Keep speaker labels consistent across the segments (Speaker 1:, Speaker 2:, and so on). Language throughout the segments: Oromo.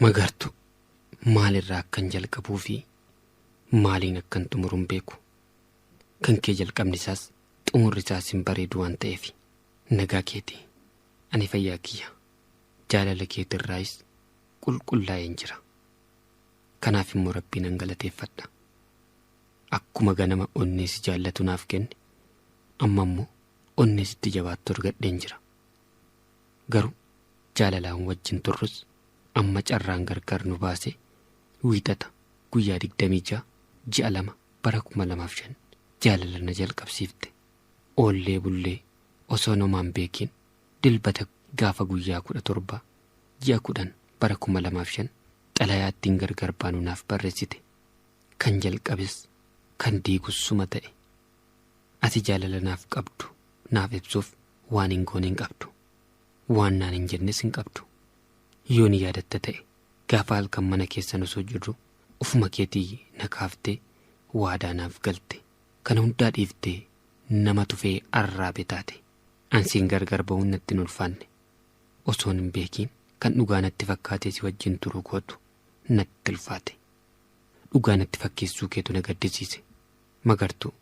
Speaker 1: Magartuu maalirraa akkan jalqabuu fi maaliin akkan xumuru hin beeku. Kan kee jalqabni isaas xumurri isaas hin bareedu waan ta'eef nagaa keeti. Ani fayyaa kiyya. Jaalala keetirraayis qulqullaa'een jira. Kanaaf immoo Rabbii nan galateeffadha. Akkuma ganama onnee si jaallatu naaf kenne amma immoo onnee sitti jabaattu argadheen jira. Garuu jaalalaan wajjin turrus amma carraan gargar nu baase wiixata guyyaa 26 ji'a 2 bara 2005 jaalala na jalqabsiifte. Oollee bullee osoo namaan beekiin dilbata gaafa guyyaa 17 ji'a 10 bara 2005 xalayaa ittiin gargar baanu naaf barreessite. Kan jalqabes kan diigus suma ta'e. Ati jaalala naaf qabdu naaf ibsuuf waan hin goone hin qabdu. Waan naan hin jennes hin qabdu. Yoo ni yaadatta ta'e gaafa halkan mana keessan osoo jirru ofuma keetii na kaaftee waadaa naaf galte. Kana hundaa dhiiftee nama tufee arraabe taate. Ansiin gargar ba'uun natti hin ulfaanne. Osoon hin beekiin kan dhugaa natti fakkaatee si wajjin turuu kootu natti ulfaate. Dhugaa natti fakkeessuu keetu na gaddisiise. Magartuu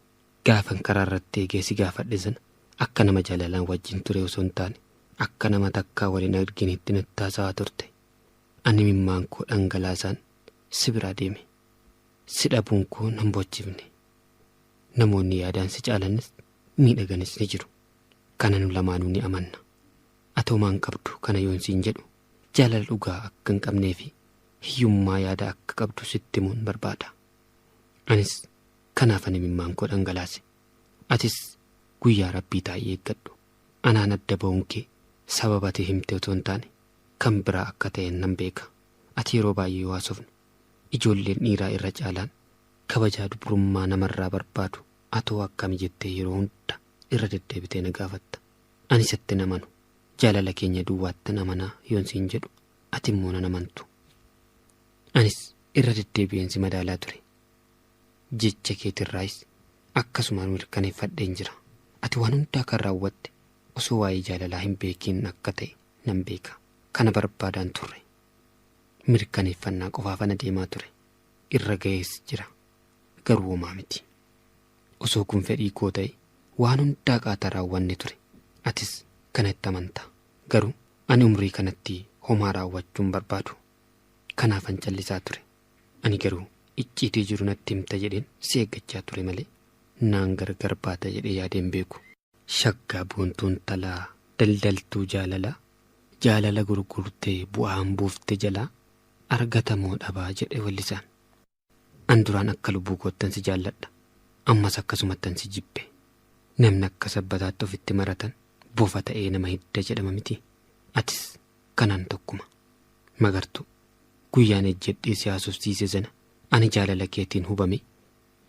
Speaker 1: gaafan karaa irratti eegee si gaafadhe sana akka nama jaalalaan wajjin ture osoo hin taane akka nama takkaa waliin arginitti natti haasa'aa turte. Ani imimmaan koo dhangalaasaan si biraa deeme. Si dhabuun koo nan bochifne. Namoonni yaadaan si caalanis miidhaganis ni jiru. Kana nu lamaanuu ni amanna. Ati homaa hin qabdu kana yoon siin jedhu jaalala dhugaa akka hin qabnee fi hiyyummaa yaada akka qabdu sitti himuun barbaada. Anis kanaafan imimmaan koo dhangalaase. Atis guyyaa Rabbii taa'ii eeggadhu. Anaan adda ba'uun kee sababa ati himte otoo hin taane kan biraa akka ta'e nan beeka. Ati yeroo baay'ee yoo haasofnu ijoolleen dhiiraa irra caalaan kabajaa dubrummaa namarraa barbaadu atoo akkami jettee yeroo hunda irra deddeebitee na gaafatta. Ani sitti hin amanu. Jaalala keenya duwwaattan amanaa yoon siin jedhu ati immoo nan amantu. Anis irra deddeebi'een si madaalaa ture. Jecha keetirraayis akkasumaan mirkaneeffadheen jira. Ati waan hundaa kan raawwatte osoo waa'ee jaalalaa hin beekiin akka ta'e nan beeka. Kana barbaadaan turre. Mirkaneeffannaa qofaafan adeemaa ture. Irra ga'ees jira. Garuu homaa miti. Osoo kun fedhii koo ta'e waan hundaa qaata raawwanne ture. Atis kana itti amanta. Garuu ani umrii kanatti homaa raawwachuu hin barbaadu. Kanaafan callisaa ture. Ani garuu icciitii jiru natti himta jedheen si eeggachaa ture malee naan gargar baata jedhee yaadee hin beeku. Shaggaa boontuun talaa daldaltuu jaalalaa jaalala gurgurtee bu'aan buufte jalaa argatamoo dhabaa jedhe wellisaan. An duraan akka lubbuu koottan si jaalladha. Ammas akkasumattan si jibbe. Namni akka sabbataatti ofitti maratan bofa ta'ee nama hidda jedhama miti. Atis kanaan tokkuma. Magartuu, guyyaan ejjedhee si haasofsiise sana ani jaalala keetiin hubame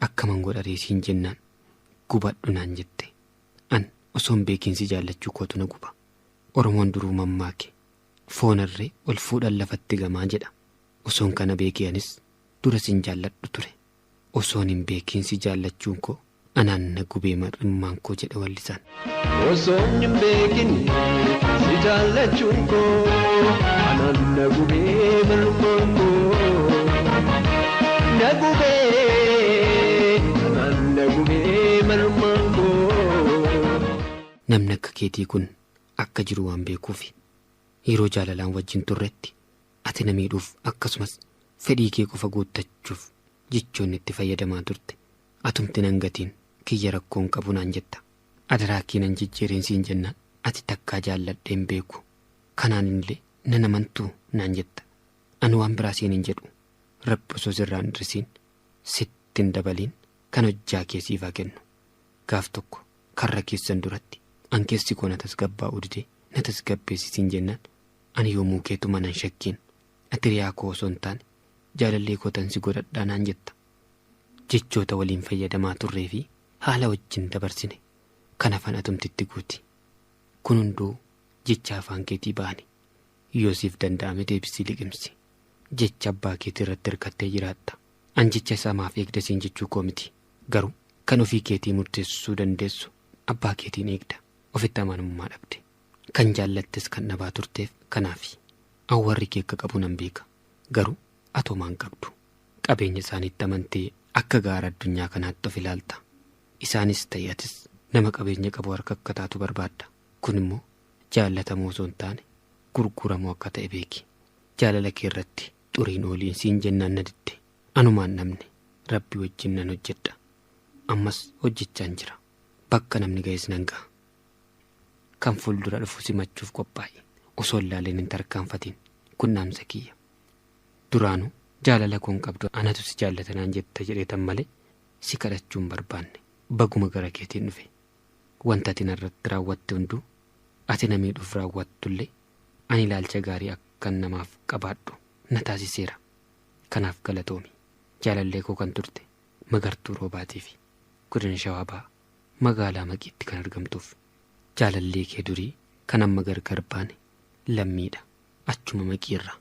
Speaker 1: akkaman godharee siin jennaan gubadhu naan jette. An osoon beekiin si jaallachuu kootu na guba. Oromoon duruu mammaake foon harree ol fuudhan lafatti gamaa jedha. Osoon kana beekee anis dura sin jaalladhu ture. Osoon hin beekiin si jaallachuun koo anaan na gubee mar'immaan koo jedha wallisaan.
Speaker 2: Osoon hin beekin si jaallachuun koo anaan na gubee mar'immaan koo. Na gubee anaan na gubee mar'immaan koo.
Speaker 1: Namni akka keetii kun akka jiru waan beekuufi. Yeroo jaalalaan wajjin turretti ati na miidhuuf akkasumas fedhii kee qofa guuttachuuf jechoonni itti fayyadamaa turte. Atumti nan gatiin kiyya rakkoon qabu naan jetta. Adaraa kee nan jijjiiriin siin jennaan ati takkaa jaalladhee hin beeku. Kanaan illee nan amantuu naan jetta. Ani waan biraa siin hin jedhu. Rabbi osoo sirraa hin hir'isiin sitti hin dabaliin kan hojjaa kee siif haa kennu. Gaaf tokko karra keessan duratti an keessi koo na tasgabbaa'uu didee na tasgabbeessi siin jennaan ani yoomuu keetuma nan shakkiin ati hiriyaa koo osoo hin taane jaalallee koo tan si godhadhaa naan jetta. Jechoota waliin fayyadamaa turree fi haala wajjin dabarsine kan hafan atumtitti guuti. Kun hunduu jecha afaan keetii ba'ani. Yoo siif danda'ame deebisii liqimsi. Jecha abbaa keetii irratti hirkattee jiraatta. An jecha isaa maaf eegda siin jechuu koo miti. Garuu kan ofii keetii murteessuu dandeessu abbaa keetiin eegda. Ofitti amanamummaa dhabde. Kan jaallattes kan dhabaa turteef kanaafi. An warri kee akka qabu nan beeka. Garuu atoomaan qabdu. Qabeenya isaaniitti amantee akka gaara addunyaa kanaatti of ilaalta. Isaanis ta'e atis nama qabeenya qabu harka akka taatu barbaadda. Kun immoo jaallatamoo osoo hin taane gurguramoo akka ta'e beeki. Jaalala kee irratti xuriin ooliin siin jennaan na didde. Anumaan namni rabbi wajjin nan hojjedha. Ammas hojjechaan jira. Bakka namni ga'es nan ga'a. Kan fuuldura dhufu simachuuf qophaa'e osoo ilaaleen hin tarkaanfatiin kun dhaamsa kiyya. Duraanuu jaalala koon qabdu anatu si jaallata naan jetta jedheetan malee si kadhachuu hin barbaanne. Baguma gara keetiin dhufe. Wanta ati narratti raawwatte hunduu ati na miidhuuf raawwattullee ani ilaalcha gaarii akkan namaaf qabaadhu na taasiseera. Kanaaf galatoomi. Jaalallee koo kan turte Magartuu Roobaatii fi godina Shawaa Bahaa magaalaa Maqiitti kan argamtuuf jaalallee kee durii kan amma gargar baane lammiidha achuma Maqiirra.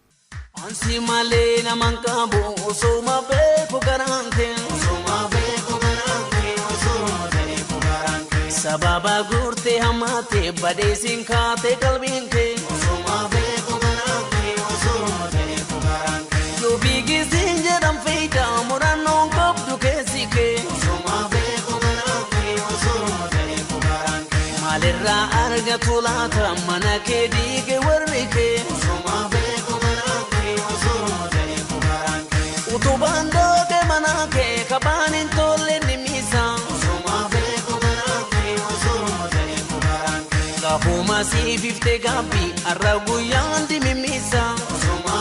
Speaker 3: Ansi malee naman qabu osuma beeku garaan kee. Osuma beeku garaan kee osuma beeku garaan kee. Sababa guurtee hammaatee badeesiin kaatee qalbiin kee. Osuma beeku garaan kee osuma beeku garaan kee. Yoo biigisiin jedhan fiida murannoon qabdu keessi kee. Osuma beeku garaan kee osuma beeku garaan kee. Maalirraa argatu laata mana kee diige warri kee. Osuma beeku garaan kee osuma beeku garaan kee. Utubaan dooke mana kee kabaan hin tolle ni miisa. Osuma beeku garaan kee osuma beeku garaan kee. Gaafuma siififtee gaabbii har'a guyyaan dimimmiisa. Osuma